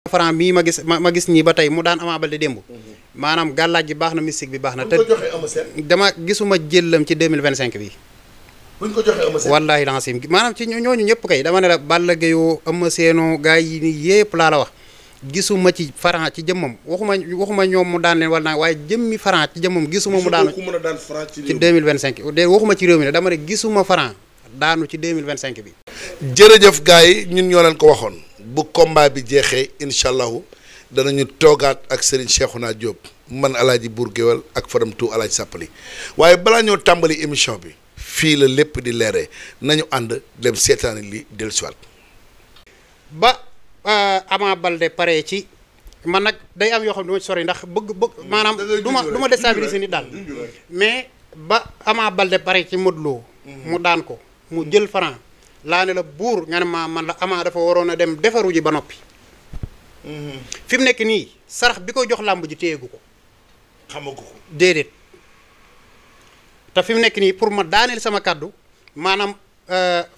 Franc mii ma gis ñii ba tey mu daan Ama Baldé démb maanaam gàllaaj gi baax na mystique bi baax na te dama gisuma jëllam ci 2025 bi buñ ko joxee Eumeu Sène wallaahi lancim maanaam ci ñooñu ñëpp kay dama ne la Balla Gaye Eumeu Sène gars yi nii yëpp laa la wax gisuma ci Franc ci jëmmam waxuma ñoom mu daan leen wala naa waaye jëmmi Franc ci jëmmam gisuma mu daanu ku mën a daan Franc ci 2025 de waxuma ci réew mi ne dama ne gisuma Franc daanu ci 2025 bi jërëjëf gars yi ñun ñoo leen ko waxoon bu combat bi jeexee incha allahu danañu toogaat ak Serigne Cheikhouna Diop man alaaji Bour Guéweul ak Fadam tu alaaji Sàppali waaye balaa ñoo tàmbali émission bi fii la lépp di leeree nañu ànd dem seetaani li dellusiwaat ba Ama Baldé pare ci man nag day am yoo xam ne du ma ci sori ndax bëgg maanaam du ma déstabiliser nit daal mais ba Ama Baldé pare ci Modou Lo mu daan ko mu jël Franc laa ne la buur nga ne ma man la Ama dafa waroon a dem defaru ji ba noppi fi mu nekk nii sarax bi ko jox làmb ji téyegu ko xamagu ko déedéet te fi mu nekk nii pour ma daaneel sama kàddu maanaam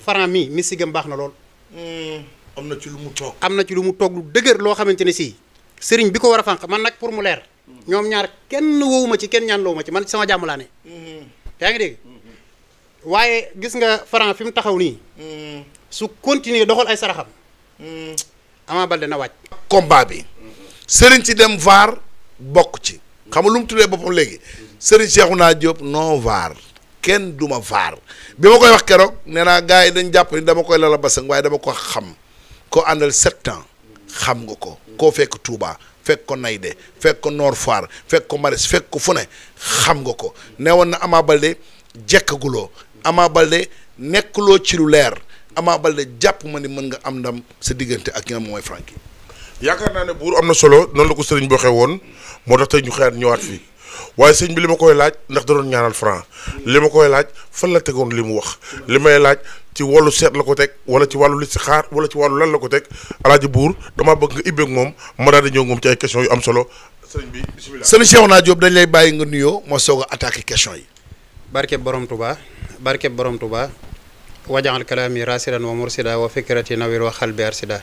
Franc mii misigam baax na lool am na ci lu mu toog am na ci lu mu toog lu dëgër loo xamante ne sii sëriñ bi ko war a fànq man nag pour mu leer ñoom ñaar kenn wowuma ci kenn ñaan lowuma ci man sama jàmm laa ne yaa ngi dégg waaye gis nga Franc fi mu taxaw nii su continuer doxal ay saraxam Ama Baldé na wàcc combat bi sëriñ ci dem VAR bokk ci xam nga lu mu tuddee boppam léegi sëriñ Cheikhouna Diop non VAR kenn duma VAR bi ma koy wax keroog nee naa gars yi dañ jàpp ni dama koy lala basang waaye dama ko xam koo àndal 7 ans xam nga ko koo fekk Touba fekk ko Naydé fekk ko Nord Foire fekk ko Maris fekk ko fu ne xam nga ko ne woon na Ama Baldé jekkaguloo Ama Baldé nekkuloo ci lu leer Ama Baldé jàpp ma ni mën nga am ndam sa diggante ak ñoom mooy Franky yaakaar naa ne buur am na solo noonu la ko sëriñ bi waxee woon moo tax tey ñu xëyaat ñëwaat fii waaye sëriñ bi li ma koy laaj ndax da doon ñaanal Franc li ma koy laaj fan la tegoon li mu wax li may laaj ci wàllu seet la ko teg wala ci wàllu listixaar wala ci wàllu lan la ko teg alaaji buur damaa bëgg nga ibbeeg moom ma daal di ñëw moom ci ay questions yu am solo sëriñ bi bisimilah. sëriñ Cheikhouna Diop dañ lay bàyyi nga nuyoo moo soog a attaqué question yi. barkeb borom Touba wajaxal kalaami rasidan wa mursida wa fikrati nawir wa xalbi arsida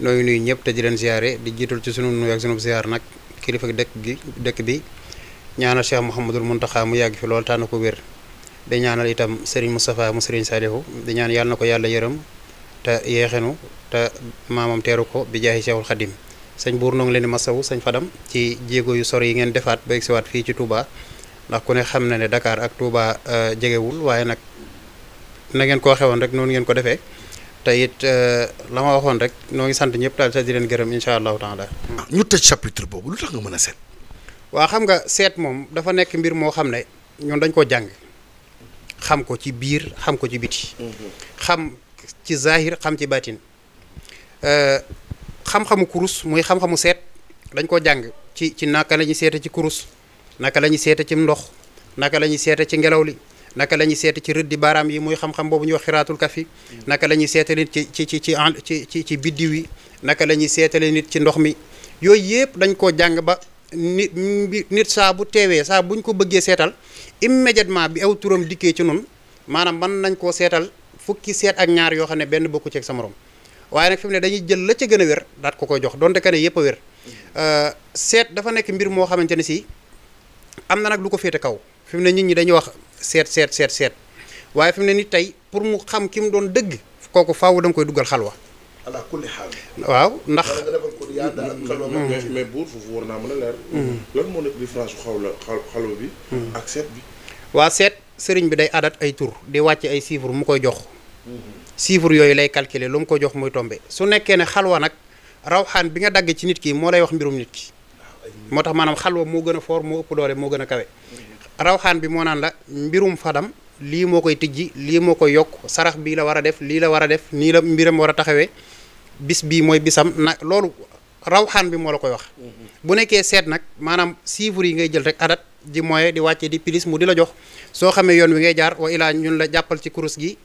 nooyu nuyu ñëpp te di leen ziare di jiital ci sunu nuyu ak sunu ziar nag kilifa dëkk bi ñaanal Cheikh Mouhamadul Mountakha mu yàgg fi loolu tànn ko wér di ñaanal itam Serigne Moustapha mu Serigne Saliou di ñaan yàlla na ko yàlla yërëm te yeexenu te maamam teeru ko bi jaahi Cheikhul Khadim sëñ buur noo ngi leen di masawu sëñ Fadam ci jéego yu sori yi ngeen defaat ba egsiwaat fii ci Touba ndax ku ne xam na ne Dakar ak Touba jegewul waaye nag na ngeen ko waxee woon rek noonu ngeen ko defee te it la ma waxoon rek noo ngi sant ñëpp daal te di leen gërëm incha allahu taala. ñu tëj chapitre boobu lu tax nga mën a seet. waa xam nga seet moom dafa nekk mbir moo xam ne ñun dañ ko jàng xam ko ci biir xam ko ci biti. xam ci zahir xam ci batin xam-xamu kurus muy xam-xamu seet dañ ko jàng ci naka la ñuy seete ci kurus naka la ñuy seete ci ndox naka la ñuy seete ci ngelaw li. naka la ñuy seete ci rëddi baaraam yi muy xam-xam boobu ñuy wax xiraatul kafi naka la ñuy seetale nit ci biddiw yi naka la ñuy seetale nit ci ndox mi yooyu yëpp dañ koo jàng ba nit saa bu teewee saa buñ ko bëggee seetal immédiatement bi aw turam dikkee ci noonu maanaam mën nañ koo seetal fukki seet ak ñaar yoo xam ne benn bokku ci ak sa morom waaye nag fi mu ne dañuy jël la ca gën a wér daat ko koy jox donte que ne yëpp a wér seet dafa nekk mbir moo xamante ne si am na nag lu ko féete kaw fi mu ne nit ñi dañuy wax seet waaye fi mu ne nit tey pour mu xam ki mu doon dëgg kooku faaw da nga koy duggal xalwa ala kulli xaal. waaw ndax. mais buur foofu war naa mën a leer. lan moo nekk différence su xalwa bi. ak seet bi. waa seet sëriñ bi day adat ay tur di wàcce ay chiffres mu koy jox. chiffres yooyu lay calculer lu mu ko jox muy tombe su nekkee ne xalwa nag rawxaan bi nga dagg ci nit ki moo lay wax mbirum nit ki. moo tax maanaam xalwa moo gën a foor moo ëpp doole moo gën a kawe. rawxaan bi moo naan la mbirum Fadam lii moo koy tijji lii moo koy yokk sarax bii la war a def lii la war a def nii la mbiram war a taxawee bis bii mooy bisam nag loolu rawxaan bi moo la koy wax. bu nekkee seet nag maanaam chiffres yi ngay jël rek adat di moye di wàcce di pilis mu di la jox soo xamee yoon wi ngay jaar wa ilaa ñun la jàppal ci kurus gi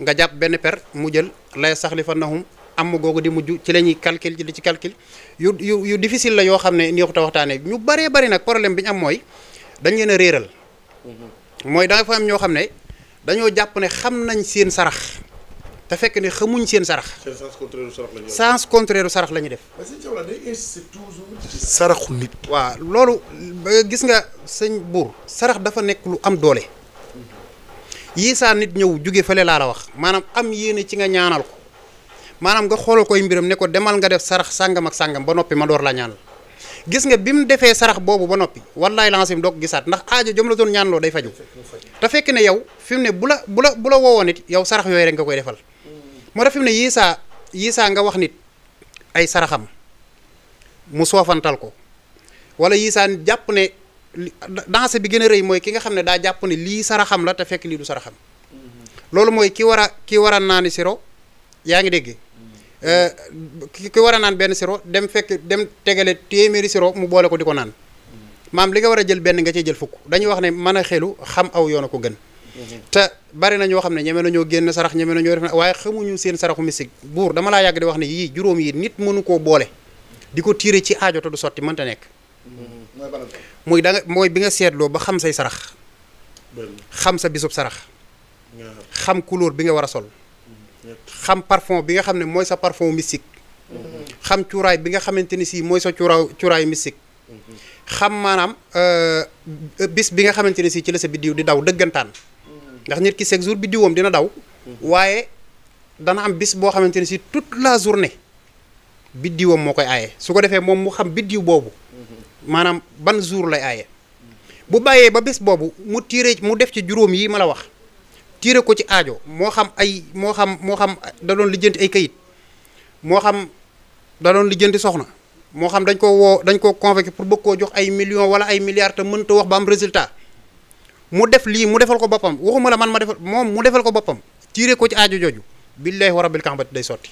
nga jàpp benn per mu jël lay saxli fa naxum am googu di mujj ci la ñuy calcul di ci calcul yu difficile la yoo xam ne nii ko waxtaanee ñu baree bari nag problème bi ñu am mooy dañ leen a réeral. mooy da nga fa am ñoo xam ne dañoo jàpp ne xam nañ seen sarax te fekk ne xamuñ seen sarax. sens contraire sarax la ñu def. saraxu nit. waaw loolu gis nga sëñ buur sarax dafa nekk lu am doole yii saa nit ñëw jóge fële laa la wax maanaam am yéene ci nga ñaanal ko maanaam nga xoolal koy mbiram ne ko demal nga def sarax sàngam ak sàngam ba noppi ma door la ñaanal gis nga bi mu defee sarax boobu ba noppi wallaay lancim doog gisaat ndax aajo jom la doon ñaanloo day faju te fekk ne yow fi mu ne bu la woowoon it yow sarax yooyu rek nga koy defal moo tax fi mu ne yii saa nga wax nit ay saraxam mu soofantal ko wala yii saa jàpp ne danse bi gën a rëy mooy ki nga xam ne daa jàpp ne lii saraxam la te fekk lii du saraxam loolu mooy ki war a naani siro yaa ngi dégg ki war a naan benn siro dem tegale téeméeri siro mu boole ko di ko naan maam li nga war a jël benn nga cee jël fukk dañuy wax ne mën a xelu xam aw yoon a ko gën te bari na ñoo xam ne ñeme nañoo génn sarax ñeme nañoo def waaye xamuñu seen saraxu mystique buur dama laa yàgg di wax ne yii juróom yi nit mënu koo boole di ko tiire ci aajo te du sotti mënta nekk mooy bi nga seetloo ba xam say sarax xam sa bisub sarax xam couleur bi nga war a sol xam parfum bi nga xam ne mooy sa parfum mystique xam cuuraay bi nga xamante ni si mooy sa cuuraay mystique xam maanaam bis bi nga xamante ne si ci la sa biddiw di daw dëggantaan ndax nit ki chaque jour biddiwam dina daw waaye dana am bis boo xamante ne si toute la journée biddiwam moo koy aaye su ko defee moom mu xam biddiw boobu maanaam ban jour lay aaye bu bàyyee ba bis boobu mu def ci juróom yi ma la wax tiire ko ci aajo moo xam da doon lijjanti ay kayit moo xam da doon lijjanti soxna moo xam dañ ko convoqué pour bëgg koo jox ay millions wala ay milliards te mënta wax ba am résultat mu def lii mu defal ko boppam waxuma la man ma defal moom mu defal ko boppam tiire ko ci aajo jooju billahi wa rabbil kaabati day sotti.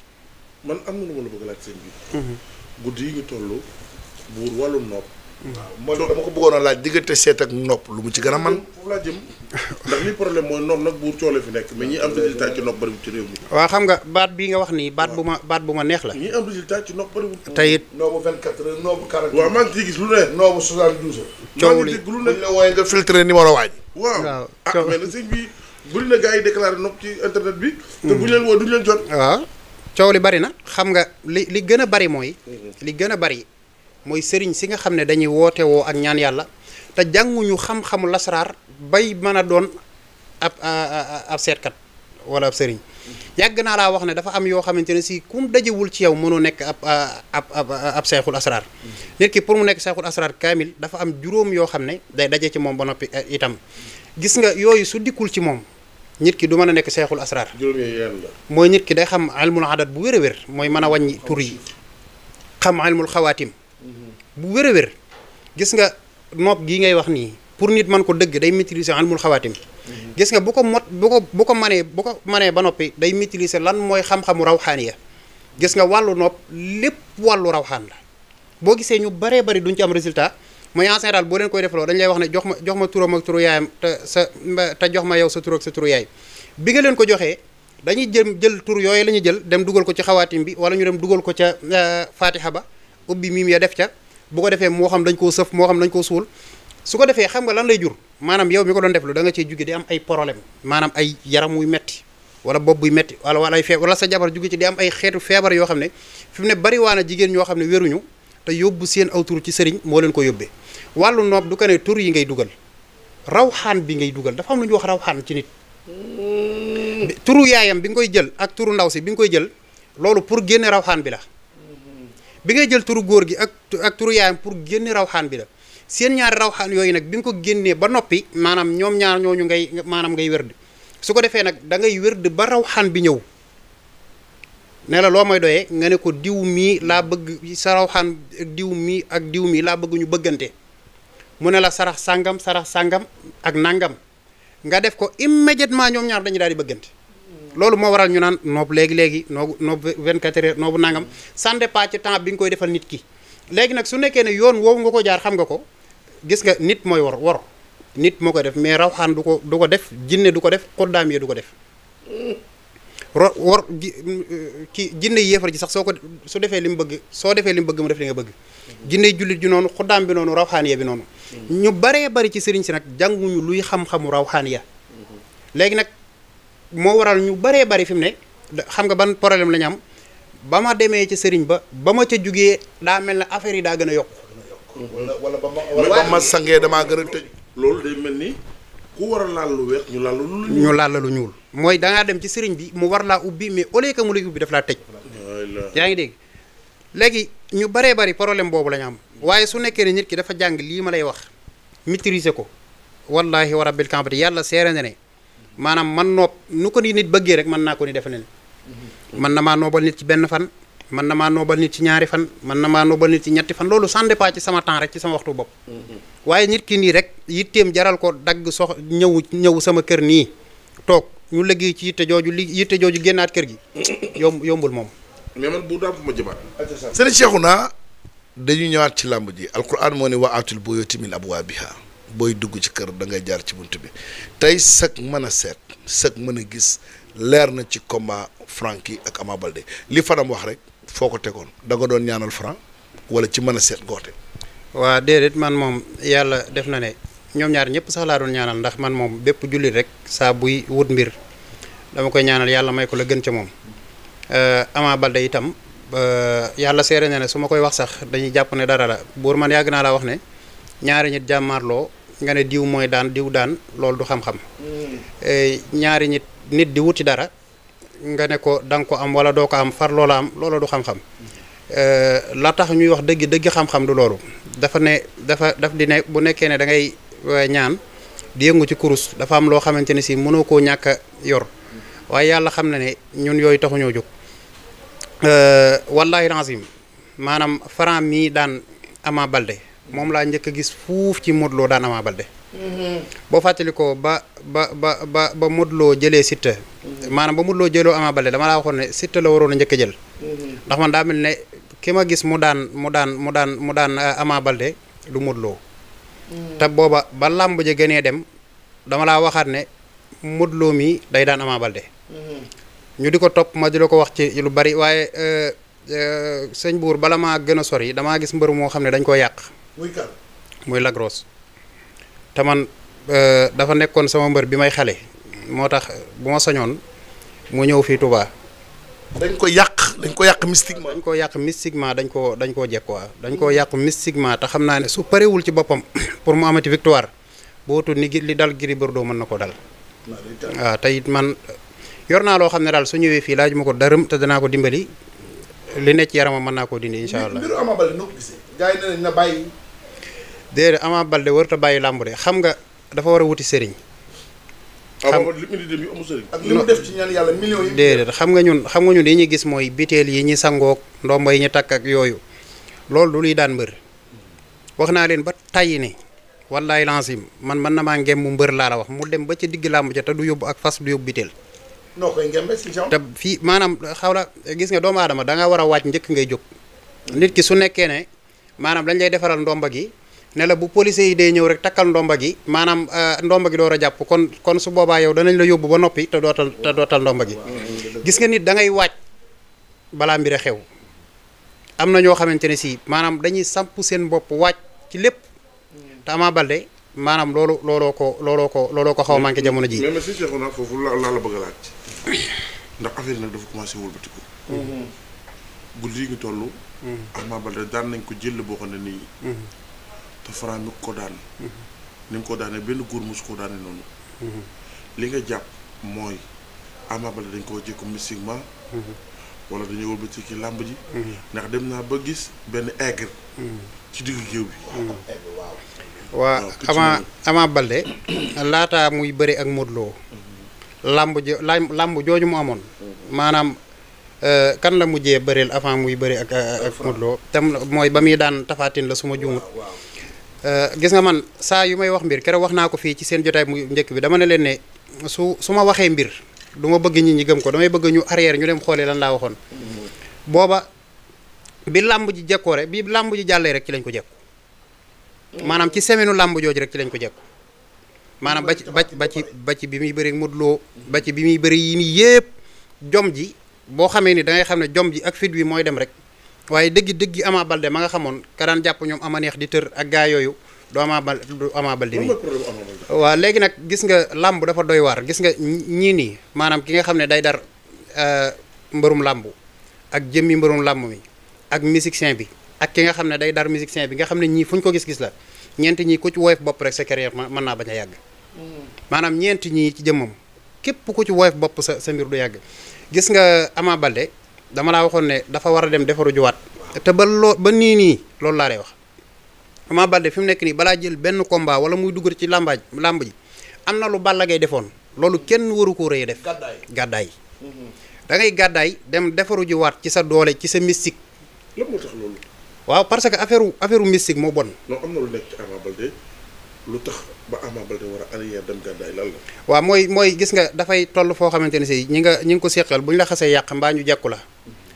man am na lu ma la bëgg laaj sëñ bi. guddi yi ñu toll buur wàllu nopp. waaw mooy dama ko bëggoon a laaj diggante seet ak nopp lu mu ci gën a man foofu laa jëm ndax li problème mooy nopp nag buur coole fi nekk mais ñi am résultat ci nopp bariwul ci réew mi. waaw xam nga baat bii nga wax nii baat bu ma neex la. ñi am résultat ci nopp bariwul. tey it noobu 24 heures noobu 40. waaw maa ngi ciy gis lu ne. noobu 72 heures. coow li lu ne la wooye nga filtré numéro waaj. waaw mais nag sëñ bi bëri na gars yi déclaré nopp ci internet bi. te bu ñu leen woo duñu leen jot. waaw coow li bari na xam nga li gën a bari mooy. li gën a bari mooy sëriñ si nga xam ne dañuy woote woo ak ñaan yàlla te jànguñu xam-xamu lasraar bay mën a doon ab seetkat wala ab sëriñ yàgg naa laa wax ne dafa am yoo xamante ne si kum dajewul ci yow mënoo nekk ab seexul asraar nit ki pour mu nekk seexul asraar kaamil dafa am juróom yoo xam ne day daje ci moom ba noppi itam gis nga yooyu su dikkul ci moom nit ki du mën a nekk seexul asraar mooy nit ki day xam ilmul adat bu wér a wér mooy mën a wàññi tur yi xam ilmul xawaatim bu wér a wér gis nga nopp gii ngay wax nii pour nit mën ko dëgg day maîtriser ilmul xawaatim gis nga bu ko manee ba noppi day maîtriser lan mooy xam-xamu rawxaaniya gis nga wàllu nopp lépp wàllu rawxaan la boo gisee ñu baree bari duñ ci am résultat mooy en général boo leen koy defaloo dañ lay wax ne jox ma turam ak turu yaayam te jox ma yow sa tur ak sa turu yaay bi nga leen ko joxee dañuy jël tur yooyu la ñuy jël dem dugal ko ci xawaatim bi wala ñu dem dugal ko ca fatiha ba ubbi miim ya def ca bu ko defee moo xam dañ koo sëf moo xam dañ koo suul su ko defee xam nga lan lay jur maanaam yow mi ko doon def lu da nga cee jóge di am ay problème maanaam ay yaram wuy metti wala bopp buy metti wala ay feebar wala sa jabar jóge ci di am ay xeetu feebar yoo xam ne fi mu ne bari waa na jigéen ñoo xam ne wéruñu te yóbbu seen aw tur ci sëriñ moo leen ko yóbbee wàllu noob du ko ne tur yi ngay dugal rawxaan bi ngay dugal dafa am lu ñuy wax rawxaan ci nit turu yaayam bi nga koy jël ak turu ndaw si bi nga koy jël loolu pour génne rawxaan bi la bi ngay jël turu góor gi ak turu yaayam pour génne rawxaan bi la seen ñaari rawxaan yooyu nag bi nga ko génnee ba noppi maanaam ñoom ñaar ñooñu ngay wérd su ko defee nag da ngay wérd ba rawxaan bi ñëw ne la loo may doyee nga ne ko diw mii laa bëgg sa rawxaan diw mii ak diw mii laa bëgg ñu bëggante mu ne la sarax sàngam ak nangam nga def ko immédiatement ñoom ñaar dañu daal di bëggante loolu moo waral ñu naan noobu léegi noobu 24 heures noobu nangam ça dépend ci temps bi nga koy defal nit ki léegi nag su nekkee ne yoon woowu nga ko jaar xam nga ko gis nga nit mooy wor nit moo koy def mais rawxaan du ko def jinne du ko def xoddaam yi du ko def ki jinne yéefar ji sax su defee li mu bëgg soo defee li mu bëgg mu def li nga bëgg jinne jullit ji noonu xoddaam bi noonu rawxaaniya bi noonu ñu baree bari ci sëriñ si nag jànguñu luy xam-xamu rawxaaniya léegi nag moo waral ñu baree bari fi mu ne xam nga ban problème la ñu am ba ma demee ci sëriñ ba ma ca jugee daa mel ne affaire yi daa gën a yokk. wala ba ma sangee damaa gën a tëj. loolu day mel ni ku war a laal lu weex ñu laal lu ñuul mooy da ngaa dem ci sëriñ bi mu war laa ubbi mais au lieu que mu lay ubbi daf laa tëj. yaa ngi dégg léegi ñu baree bari problème boobu la ñu am waaye su nekkee ne nit ki dafa jàng lii ma lay wax maîtriser ko wallahi wa rabbil kaabati yàlla seere na ne maanaam man noob nu ko ni nit bëggee rek mën naa ko ni defe ne mën na maa noobal nit ci benn fan mën na maa noobal nit ci ñaari fan mën na maa noobal nit ci ñetti fan loolu ça dépend ci sama temps rek ci sama waxtu bopp waaye nit ki nii rek yitteem jaral ko dagg ñëw sama kër nii toog ñu liggéey ci yitte jooju génnaat kër gi yombul moom. mais man bu daam fu ma jëmaat. sëriñ Cheikhouna dañu ñëwaat ci làmb ji alquran moo ne wa aatul buyuuta min abwaabiha booy dugg ci kër da ngay jaar ci bunt bi tey sëg mën a seet sëg mën a gis leer na ci combat Franc yi ak Ama Baldé li Fadam wax rek foo ko tegoon da nga doon ñaanal Franc wala ci mën a seet goote. waa déedéet man moom yàlla def na ne ñoom ñaar ñëpp sax laa doon ñaanal ndax man moom bépp jullit rek saa buy wut mbir dama koy ñaanal yàlla may ko la gën ca moom. Ama Baldé itam yàlla seere na ne su ma koy wax sax dañuy jàpp ne dara la buur man yàgg naa la wax ne ñaari nit jàmmaarloo nga ne diw mooy daan diw daan loolu du xam-xam ñaari nit di wuti dara nga ne ko da nga ko am wala doo ko am far loola am loolu du xam-xam la tax ñuy wax dëgg xam-xam du loolu daf di ne bu nekkee ne da ngay ñaan di yëngu ci kurus dafa am loo xamante ne si mënoo koo ñàkk a yor waaye yàlla xam na ne ñun yooyu taxuñoo jóg wallahi lazim maanaam Franc mii daan Ama Baldé moom laa njëkk a gis fuuf ci Modou Lo daan Ama Baldé boo fàttali ko ba Modou Lo jëlee Siteu maanaam ba Modou Lo jëloo Ama Baldé dama laa waxoon ne Siteu la waroon a njëkk a jël ndax man daa mel ne ki ma gis mu daan Ama Baldé du Modou Lo te booba ba làmb ja gënee dem dama laa waxaat ne Modou Lo mi day daan Ama Baldé ñu di ko topp ma di la ko wax ci lu bari waaye sëñ buur bala maa gën a sori damaa gis mbër moo xam ne dañ koo yàq muy Lac Rose te man dafa nekkoon sama mbër bi may xale moo tax bu ma sañoon mu ñëw fii Touba. dañ ko yàq mystiquement. dañ koo yàq mystiquement dañ koo jekk waa dañ koo yàq mystiquement te xam naa ne su parewul ci boppam pour mu amati victoire bootu ni li dal Gris Bordeaux mën na ko dal waaw te it man yor naa loo xam ne daal su ñëwee fii laaj ma ko dërëm te danaa ko dimbali li nekk ci yaramam mën naa koo dindi incha allah. mbiru Ama Baldé noo ko gisee. gars yi nee nañ na bàyyi. déedéet Ama Baldé warut a bàyyi làmb de xam nga dafa war a wuti sëriñ. ak li mu def ci ñaan yàlla millions yi. déedéet xam nga ñun li ñuy gis mooy biteel yi ñi sangook ndomba yi ñu takk ak yooyu loolu du luy daan mbër wax naa leen ba tàyyi ne wallaay lancim man na maa ngem mu mbër laa la wax mu dem ba ca digg làmb ja te du yóbbu ak fas du yóbbu biteel. noo koy ngembe si te fii maanaam xaw la gis nga doomu aadama da nga war a wàcc njëkk ngay jóg nit ki su nekkee ne maanaam dañ lay defaral ndomba gi ne la bu police yi day ñëw rek takkal ndomba gi maanaam ndomba gi door a jàpp kon su boobaa yow danañ la yóbbu ba noppi te dootal ndomba gi gis nga nit da ngay wàcc balaa mbir a xew am na ñoo xamante ne si maanaam dañuy samp seen bopp wàcc ci lépp te Ama Baldé maanaam looloo ko xaw a manqué jamono ji mais si Cheikhouna foofu laa la bëgg a laaj ndax affaire yi nag dafa commencé wëlbatiku guddi yi ngi toll Ama Baldé daan nañ ko jël boo xam ne nii te Franc mi ko daan ni nga ko daanee benn góor mosu koo daane noonu li nga jàpp mooy Ama Baldé dañ koo jékku mystiquement wala dañu wëlbati ci làmb ji ndax dem naa ba gis benn aigre ci diggu géew bi waa Ama Baldé laataa muy bëri ak Modou Lo làmb jooju mu amoon maanaam kan la mujjee bëreel avant muy bëri ak Modou Lo tam mooy ba muy daan Tapha Tine la su ma juumut gis nga man saa yu may wax mbir keroog wax naa ko fii ci seen jotaay mu njëkk bi dama ne leen ne su ma waxee mbir du ma bëgg nit ñi gëm ko damay bëgg ñu arrière ñu dem xoolee lan laa waxoon booba bi làmb ji jekkoore bi làmb ji jàllee rek ci lañ ko jekku maanaam ci semaine làmb jooju rek ci lañ ko jekku maanaam ba ci bi muy bëri Modou Lo ba ci bi muy bëri yi nii yëpp jom ji boo xamee ni da ngay xam ne jom ji ak fit bi mooy dem rek waaye dëgg Ama Baldé ma nga xamoon ka daan jàpp ñoom ama neex di tër ak gaa yooyu du Ama Baldé mi waaw léegi nag gis nga làmb dafa doy waar gis nga ñii nii maanaam ki nga xam ne day dar mbërum làmbu ak jëmmi mbërum làmb mi ak musicien bi ak ki nga xam ne day dar musicien bi nga xam ne ñii fu ñu ko gis-gis la ñeenti ñii ku ci woyof bopp rek sa carrière mën naa bañ a yàgg maanaam ñeenti ñii ci jëmmam képp ku ci woyof bopp sa mbir du yàgg gis nga Ama Baldé dama laa waxoon ne dafa war a dem defaru juwaat te ba nii loolu laa lay wax Ama Baldé fi mu nekk nii balaa jël benn combat wala muy dugg ci làmb ji am na lu Balla Gaye defoon loolu kenn waru koo rëy def gàddaay da ngay gàddaay dem defaru jiwaat ci sa doole ci sa mystique lan moo tax loolu waaw parce que affaire mystique moo bon non am na lu nekk ci Ama Baldé lu tax ba Ama Baldé war a arrière dem gàddaay lan la waaw mooy gis nga dafay toll foo xamante ne si ñi ngi ko seqal bu ñu la xasee yàq mbaa ñu jekku la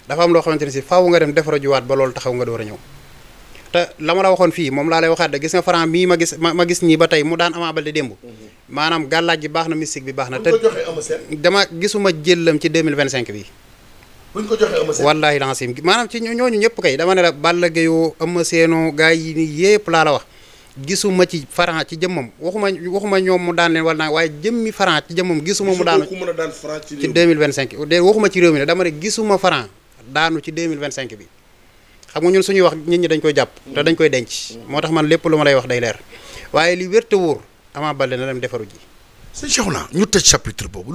dafa am loo xamante ne si faaw nga dem defaru jiwaat ba loolu taxaw nga door a ñëw te la ma la waxoon fii moom laa lay waxaat de gis nga Franc mii ma gis nii ba tey mu daan Ama Baldé démb maanaam gàllaaj ji baax na mystique bi baax na te dama gisuma jëllam ci 2025 bi buñ ko joxee Eumeu Sène wallaahi lancim maanaam ci ñooñu ñëpp kay dama ne la Balla Gaye Eumeu Sène gars yi nii yëpp laa la wax gisuma ci Franc ci jëmmam waxuma ñoom mu daan leen wala naa waaye jëmmi Franc ci jëmmam gisuma mu daanu ci 2025 de waxuma ci réew mi ne dama ne gisuma Franc daanu ci 2025 bi xam nga ñun suñuy wax nit ñi dañ koy jàpp te dañ koy denc moo tax man lépp lu ma lay wax day leer waaye li wér te wóor Ama Baldé na dem defaru ji sëñ Cheikhouna ñu tëj chapitre boobu